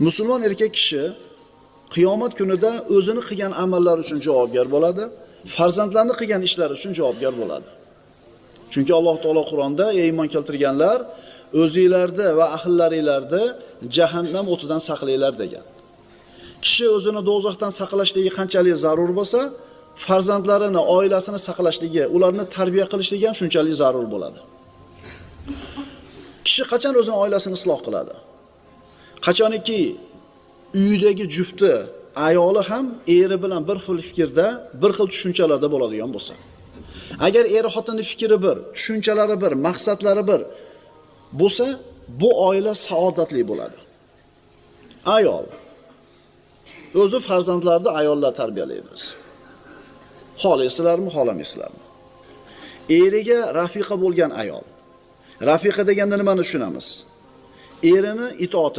Musulmon erkak kishi qiyomat kunida o'zini qilgan amallari uchun javobgar bo'ladi, farzandlarini qilgan ishlari uchun javobgar bo'ladi. Chunki Alloh taolo Qur'onda: "Ey iymon keltirganlar, o'zingizlarni va ahllaringlarni jahannam o'tidan saqlanglar" degan. Kishi o'zini do'zaxdan saqlashligi qanchalik zarur bo'lsa, farzandlarini, oilasini saqlashligi, ularni tarbiya qilishligi ham shunchalik zarur bo'ladi. Kishi qachon o'zini oilasini isloh qiladi? Qachoniki uyidagi jufti, ayoli ham eri bilan bir xil fikrda, bir xil tushunchalarda bo'ladigan bo'lsa. Agar eri xotinning fikri bir, tushunchalari bir, maqsadlari bir bo'lsa, bu oila saodatli bo'ladi. Ayol o'zi farzandlarni ayollar tarbiyalaymiz. Xohlaysizlarmi, xohlamaysizlarmi? Eriga rafiqa bo'lgan ayol. Rafiqa deganda nimani tushunamiz? Erini itoati.